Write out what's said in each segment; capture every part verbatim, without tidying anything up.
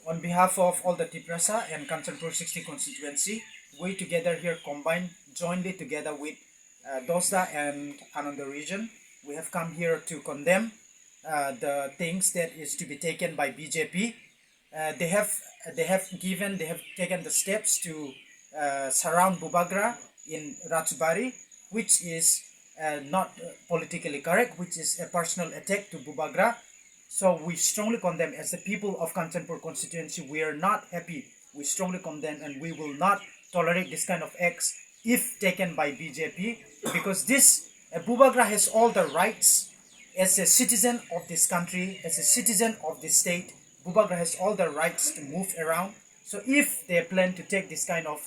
On behalf of all the Tiprasa and Kanchanpur sixty constituency, we together here combined jointly together with uh, Dosda and Ananda region, we have come here to condemn uh, the things that is to be taken by B J P. Uh, they have they have given they have taken the steps to uh, surround Bubagra in Rajbari, which is uh, not uh, politically correct, which is a personal attack to Bubagra. So we strongly condemn as the people of Kanchanpur constituency. We are not happy. We strongly condemn and we will not tolerate this kind of acts if taken by B J P, because this uh, Bubagra has all the rights as a citizen of this country, as a citizen of this state. Bubagra has all the rights to move around. So if they plan to take this kind of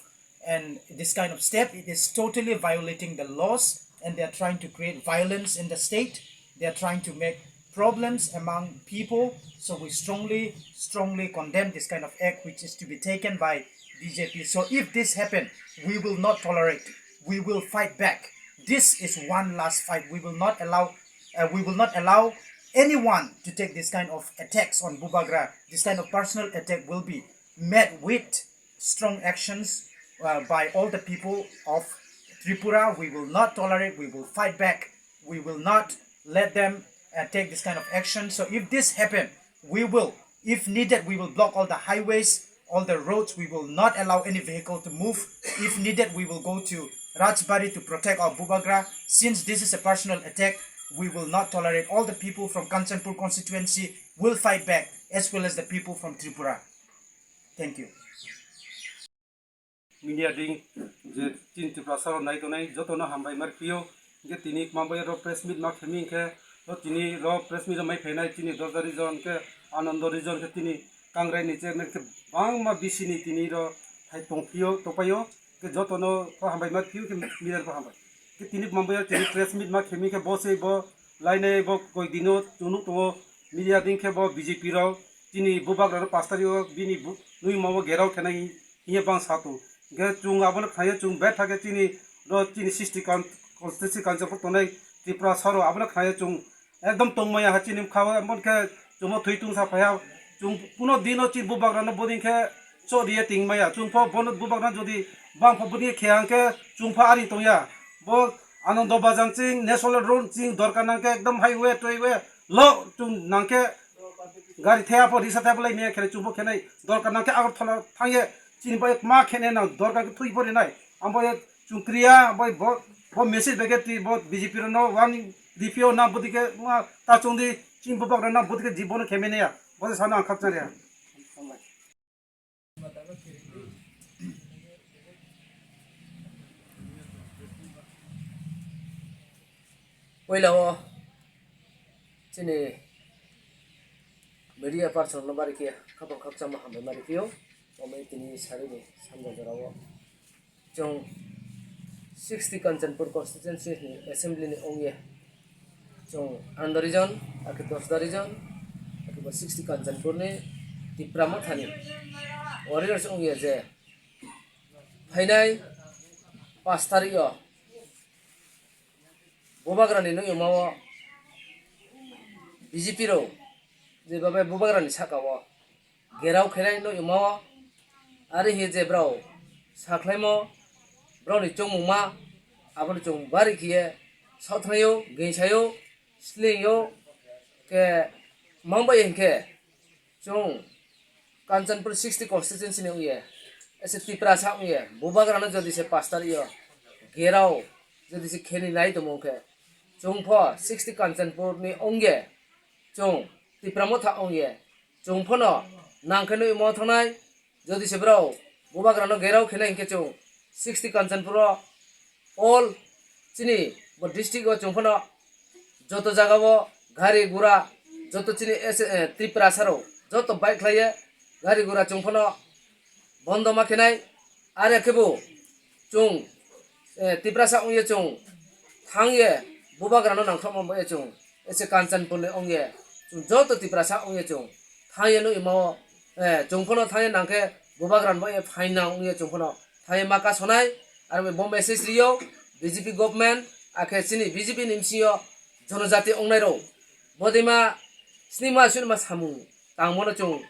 and this kind of step, it is totally violating the laws, and they are trying to create violence in the state. They are trying to make problems among people. So we strongly, strongly condemn this kind of act which is to be taken by B J P. So if this happen, we will not tolerate. We will fight back. This is one last fight. We will not allow. Uh, we will not allow anyone to take this kind of attacks on Bubagra. This kind of personal attack will be met with strong actions uh, by all the people of Tripura. We will not tolerate, we will fight back. We will not let them uh, take this kind of action. So if this happen, we will, if needed, we will block all the highways, all the roads. We will not allow any vehicle to move. If needed, we will go to Rajbari to protect our Bubagra. Since this is a personal attack, we will not tolerate. All the people from Kanchanpur constituency will fight back, as well as the people from Tripura. Thank you. Media dei je chini Tiprasa rao nai tongnai joto no hambai ma riphi ou. Hing khe tini kma bai ro press meet ma khe mi hing khe, ro tini ro press meet rao mai phainai chini Dosda region khe, Ananda region khe tini Kangrai ni chairman khe bangma bisi ni tini ro hai tongphi ou, tongpai ou. Khe joto no pho hambai ma riphi ou, khe media pho hambai. Khe tini kma bai ro tini press meet ma khe mi hing khe bo sei bo lainai bo koi dino chung nuh tong ou media dei khe bo B J P rao chini Bubagra no pass tarik wo bini nuima wo gherao khe nai hing ye bang sa tong. Hing khe chung abo no khna ye chung betha khe chini ro chini sixty constituency Kanchanpur tongnai Tiprasa rao abo no khna ye chung ekdom tongmai ya ha chini bkha wo, abo khe chung no thoi tong sa phai ha. Chung kuno din no chini Bubagra no bodei khe choh ri ye tingmai ya. Chung pho bo no Bubagra no jodi bang pho bodei khe hing khe chung pho are tong ya. Bo Ananda Bazar ching, National Road ching, dorkar nang khe ekdom highway, toiway, lo chung nang khe gari thaiha pho, risa thaiha pho lai mai ya khe nai, chung pho khe nai, dorkar nang khe Agartala thanng ye, chini bai kma khe nai nang, dorkar khe thui pho ri nai. Abo ye chung kri ya, bo, bo message bai khe tini bo B J P rao no warning riphi ou, nang bodei khe ta choung di, chini Bubagra nang bodei khe jibon no khe mai nai ya, bo se sa no ang khakchang ri ha. Poila wo chini media person no bari khe khaphang khakchangma hambai ma riphi ou. Omo tini sari ni sanja jora wo chung sixty Kanchanpur constituency ni assembly ni ong ye chung Ananda region, akhe Dosda region, akhe bo sixty Kanchanpur ni Tipra Motha ni warriors ong ye je phainai pas tarik yo Bubagra ni nuhyoma wo B J P rao je babe Bubagra ni sahka wo gherao khe nai nuhyoma wo, are hing ye je brao sakhlaimo, brao ni choungmungma, abo no chung bari khe ye saohthanng ou, gingsai ou, sleing ou, khe mang bai hing khe chung Kanchanpur sixty constituency ni ong ye, ese Tiprasa ong ye, Bubagra no jodi se pas tarik yo gherao jodi se khe ni nai tongmo ong khe, chung pho sixty Kanchanpur ni ong ye, chung Tipra Motha ong ye, chung pho no nang khe nuhyoma wo thanng nai. Jodi se brao Bubagra no gherao khe nai hing khe chung sixty Kanchanpur wo all chini bo district wo chung pho no joto zaga wo gari gura, joto chini Tiprasa rao joto baihkhlai ye gari gura chung pho no bondo ma khe nai. Are khebu chung Tiprasa ong ye chung thanng ye Bubagra no nangkhrouhma bai ye chung ese Kanchanpur ni ong ye chung joto Tiprasa ong ye chung thanng ye nuhyoma wo chung pho no thanng ye nang khe Bubagra no bai ye phainang ong ye chung pho no thanng ye ma kaso nai. Aro bai bo message ri ou B J P government, akhe chini B J P ni bsing yo jonojati ongnai rao, bodeima sningma sunima samung tangmo no chung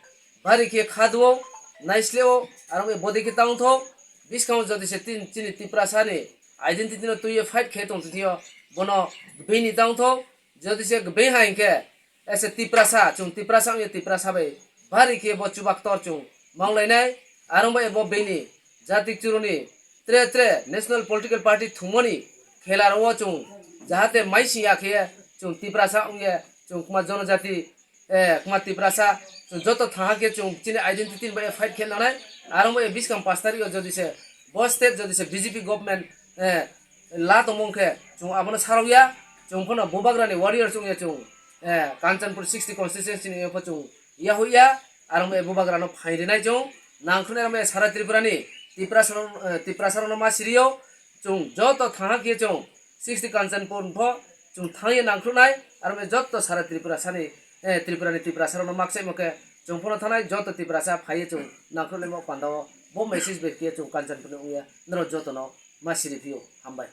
bari khe khadu ou, naisleh ou, aro bai bodei khe tang thou, buskang wo jodi se tin chini Tiprasa ni identity no tui ye fight khe tong thing yo, bono gbeing ni tang thou, jodi se gbeing ha hing khe, ese Tiprasa, chung Tiprasa ong ye Tiprasa bai bari khe bo chubaktor chung manglai nai, aro bai bo being ni jati kchuru ni tre tre national political party thungmo ni khela rao wo chung jahate maising ya khe ye chung Tiprasa ong ye chung kma jonojati, kma Tiprasa, chung joto thangha khe chung chini identity ni bai fight khe nang nai, aro bai buskang pas tarik yo jodi se bo state jodi se B J P government la tongmung khe chung abo no sarao ya, chung pho no bubagra ni warrior chung ye chung Kanchanpur sixty constituency ni pho chung yahoih ya, aro bai bubagra no phaing ri nai chung, nangkhruh nai aro bai sara Tripura ni Tiprasa rao no ma siri ou, chung joto thangha khe chung sixty Kanchanpur pho chung thanng ye nangkhruh nai, aro bai joto sara Tripura sa ni, Tripura ni Tiprasa rao no makchaihmo khe chung pho no thanng nai, joto Tiprasa phai ye chung nangkhruh naimo panda wo bo message bai khe chung Kanchanpur ni ong ye nrao joto no ma siri phi ou, hambai.